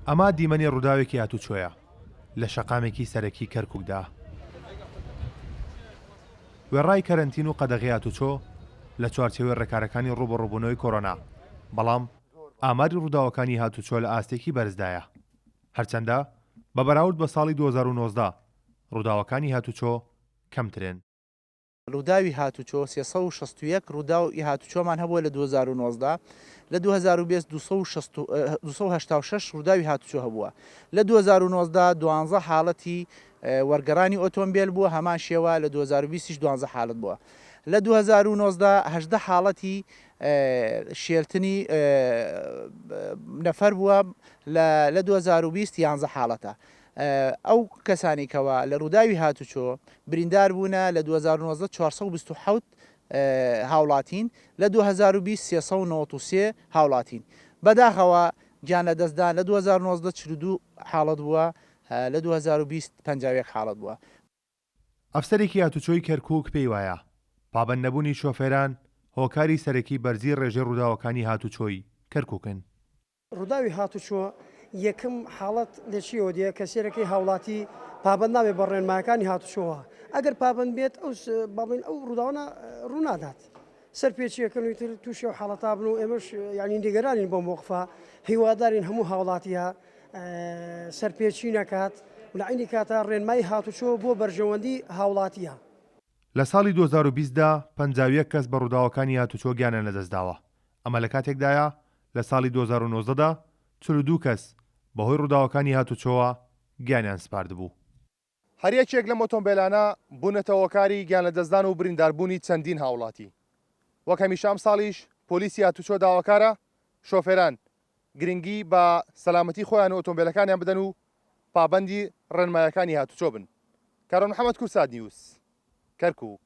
ئەمە دیمەنی ڕووداوێکی هاتوچۆیە لە شەقامێکی سەرەکی کەرکوکدا. وێڕای کەرەنتین و قەدەغەی هاتوچۆ لە چوارچێوەی ڕێکارەکانی ڕووبەڕووبوونەوەی کۆرۆنا، بەڵام ئاماری ڕووداوەکانی هاتوچۆ لە ئاستێکی بەرزدایە. هەرچەندە بە بەراورد بە ساڵی 2019 ڕووداوەکانی هاتوچۆ کەمترن. ڕووداوی هاتوچۆ، 361 ڕووداو ی هاتوچۆمان هەبووە لە 2019، لە 2020 286 ڕووداوی هاتوچۆ هەبووە. لە 2019 دوانزە حاڵەتی وەرگەڕانی ئۆتۆمبێل بووە، هەمان شێوە لە 2020 یش دوانزە حاڵەت بووە. لە 2019 18 حاڵەتی شێلتنی نەفەر بووە، لە 2020 یانزە حاڵەتە. ئەو کەسانەی کەوا لە ڕووداوی هاتوچۆ بریندار بوونە لە 2019 427 هاوڵاتین، لە 2020 393 هاوڵاتین. بەداخەوە گیان لەدەستدان لە 2019 42 حاڵەت بووە، لە 2020 51 حاڵەت بووە. ئەفسەرێکی هاتوچۆی کەرکوک پێی وایە، پابەندنەبوونی شۆفێران هۆکاری سەرەکی بەرزی ڕێژەی ڕووداوەکانی هاتوچۆی کەرکوکن. ڕووداوی هاتوچۆ یەکەم حاڵەت لە چیەوە دێ کە سێرەکەی هاوڵاتی پابەند نابێت بە ڕێنمایەکانی هاتوچۆوە ئەگەر پابەند بێت ئەو با بڵێین ئەو ڕووداوانە ڕوونادات سەرپێچیەکەن و تر تووشی ئەو حاڵەتا بن و ئێمەش یعنی نیگەرانین بۆ مۆقفە هیوادارین هەموو هاوڵاتیە سەرپێچی نەکات و لە عینی کاتا ڕێنمایی هاتوچۆ بۆ بەرژەوەندی هاوڵاتیە. لە ساڵی 2020 دا 51 کەس بە ڕووداوەکانی هاتوچۆ گیانیان لەدەستداوە، ئەمە لە کاتێکدایە لە ساڵی 2019 دا 42 کەس بەهۆی ڕووداوەکانی هاتوچۆوە گیانیان سپاردبوو. هەر یەکێک لەم ئۆتۆمبێلانە بوونەتە هۆکاری گیانلەدەستدان و برینداربوونی چەندین هاوڵاتی. وەک هەمیشە ئەمساڵیش پۆلیسی هاتوچۆ داواکارە شۆفێران گرنگی بە سەلامەتی خۆیان و ئۆتۆمبێلەکانیان بدەن و پابەندی ڕێنمایەکانی هاتوچۆ بن. کاروان محەمەد، کوردسات نیوز، کەرکوک.